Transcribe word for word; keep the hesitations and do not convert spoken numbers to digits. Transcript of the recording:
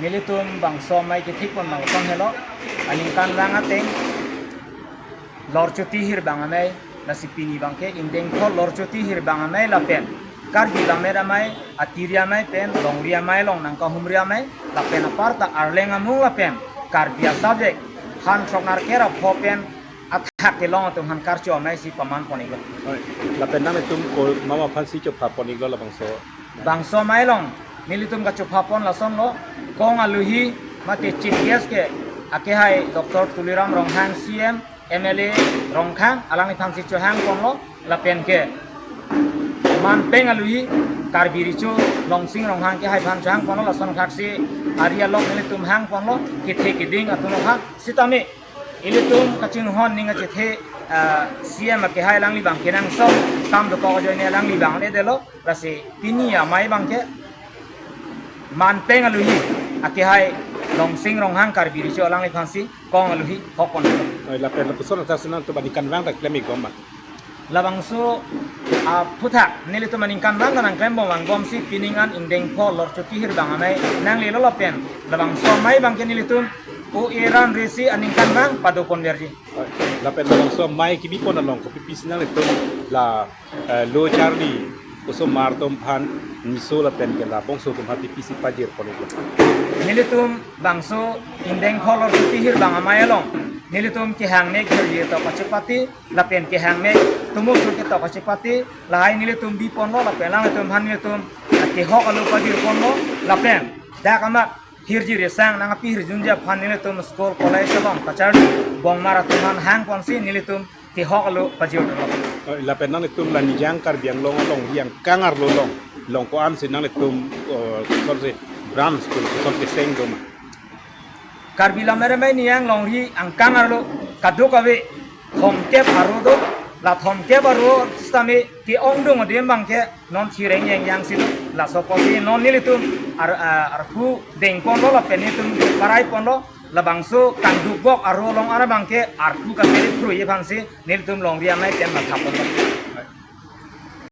Nelitum bangso amei kethik pon bangso helo, aningkanvang ateng Lorchoti Hirbang Amei, lasi pini abangke ingdeng pho Lorchoti Hirbang Amei lapen Karbi Lammet Amei, Atiri Amei pen Longri Amei along nangkahumri amei, lapen aparta Arleng amung lapen Karbi a-subject han throknerkep ra pho pen athak kelong atum aphan karcho amei si paman pon iklo. Oi, lapen nanglitum komat aphansi chopha pon iklo labangso? Bangso amei along nelitum kachopha pon lasonlo, kong aluhi mate chief guest ke akehai Doctor Tuliram Ronghang, C M, M L A Rongkhang, alangliphansi chohang ponlo, lapen ke manpeng aluhi Karbi Recho Longsing Ronghang akehai aphan chohang ponlo, lason thaksi ari along nelitum hang ponlo, kethe keding atum aphan. Sitame ilitum kachinghon ning achethe, ah, C M akehai alangli abang kenangsot, kam dokok ajoine alangli abang le delo, lasi pini amei abangke manpeng aluhi akehai Longsing Ronghang Karbi Recho alangliphansi kong aluhi hok pon. Oi, lapen lapuson athak si nangtum aningkanvang ta klem ikbom ma? Labangso aphuthak nelitum aningkanvang ta nangklembom vangbomsi pining an ingdeng pho Lorchoti Hirbang Amei nanglelo lapen labangso amei abangke nelitum O A Ran Resi aningkanvang pado ponverji. Oi, lapen labangso amei kebi pon along kopi pisi nanglitum la, eh, lo charli osomar atum aphan, niso lapen ke labangso atum aphan kopisi pajir pon iklo? Nelitum bangso ingdeng pho Lorchoti Hirbang Amei along nelitum kehang mek hirji ketok kachepate lapen kehang mek tomo sur ketok kachepate lahai nelitum bi ponlo, lapen alanglitum aphan nelitum kehok alo pajir ponlo, lapen dak amat hirjurisang nangpi hirjunji aphan nelitum school college along kacharli bongmar atum aphan hang ponsi nelitum kehok alo pajir ponlo. Oh, lapen nanglitum la Nijang Karbi Anglong along angkang arlo along, along ko-an si nanglitum, oh, kosonsi branch, koson keseng do ma? Karbi Lammet Amei Nijang longri angkang arlo kadokave thomkep aro do, la thomkep aro sitame ke-ongdung adim abangke non thireng yang yang si do, laso apotsi non nelitum ar, ah, arpu deng ponlo lapen nelitum parai ponlo, labangso kangduk bok aro along ara abangke arpu kaveri phrui aphansi nelitum longri amei pen matha ponlo.